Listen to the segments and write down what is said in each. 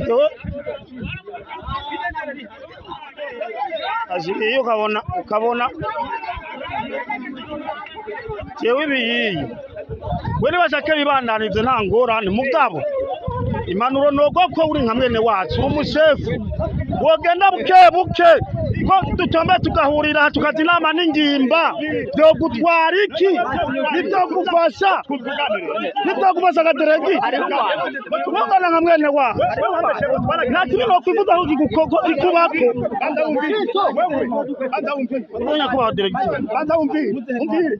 Jewe iyo ukabona jewe ibiyiye we nibashake bibandanivye nta ngorane, mugabo impanuro nogo ko uri nka mwene wacu umushefu wogenda buke buke ko dutombe tugahurira tukaza inama n'ingimba, vyogutwara iki? Ntivyogufasha, ntivyogufasha gaderegi wogana nka mwene wacu, nta kibi nokwifuza ko kikubako. Nyakubahwa diregiteri,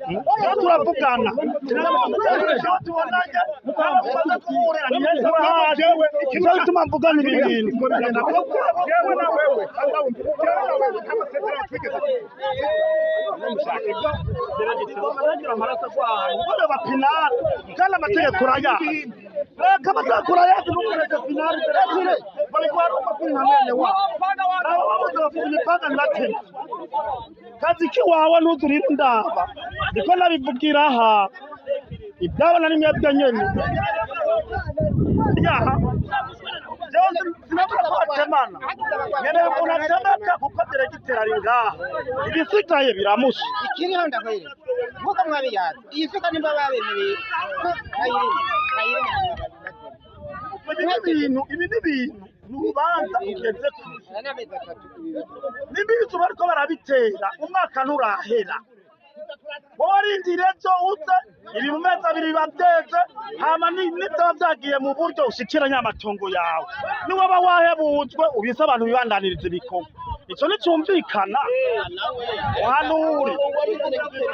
turavugana nicyo gituma mvugana ibi bintu. Kandi amategeko urayazi, reka amategeko urayazi, ntukoreshe finari bariko kuri nka mwene wabo, abo babuze bafite imipanga ntibateme kazi kiwawe ntuzurire indaba, ndiko nabivugira aha ibyabona ni mwebwe nyene yaha sinabura ko batemana, nkeneye umuntu atemeka kuko diregiteri ari ngaha, ibisigaye biramusha. Ikiriho ndakwereka nkuko mwabiyazi iyi suka nimba babemereye ko bayirima bayirima. Ibi ni ibintu, ibi ni ibintu, ni urubanza ugeze kure. Aya ni amezi atatu ibi bintu. Nimba ibizu bariko barabitera umwaka nturahera, wowe arindira ejo uze ibi mu mezi abiri biba byeze, hama nivyaba vyagiye mu buryo ushikira nyamatongo yawe, niwaba wahebujwe ubise abantu bibandaniriza ibikorwa, ico nticumvikana uhanure.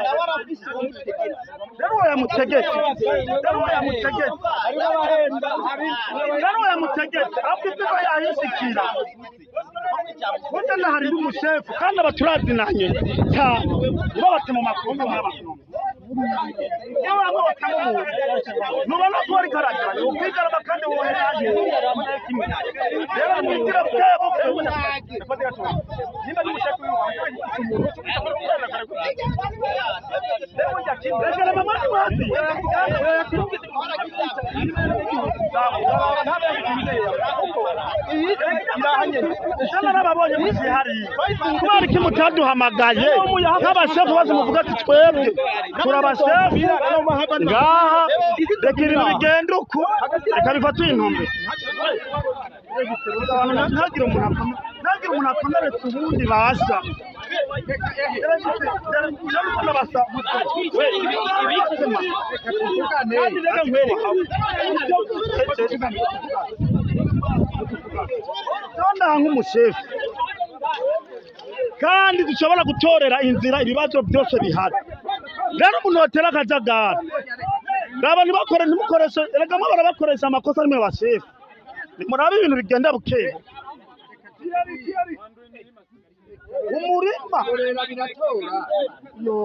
Nawe arafise uwumutegetse. Rero uwo yamutegetse, rero uwo yamutegetse, rero uwo yamutegetse ahubwo ivyo yahishikira burya ndahari ndi umushefu kandi abaturazinanye cyane, nibo batema amakuru nk'abantu, iyo bamwe batema umuntu ntubona ko ariko aragira ukwigarama kandi woherayo. Rero mwigire buke buke. Rekera mama ni wapi? Sana nababonye muzihariye kubera iki mutaduhamagaye nk'abashefu baze muvuga ati twebwe turabashefu ngaha, reka ibintu bigende uku, reka bifate intumbero, ntagire umuntu ntagire umuntu akomeretsa uwundi basa. Ndaha nk'umushefu kandi dushobora gutorera inzira ibibazo byose bihari. Rero umuntu watera akajagari raba ntibakore, ntimukoreshe, erega mwe barabakoresha amakosa nimwe bashefu, nimurabe ibintu bigenda buke umurima yo.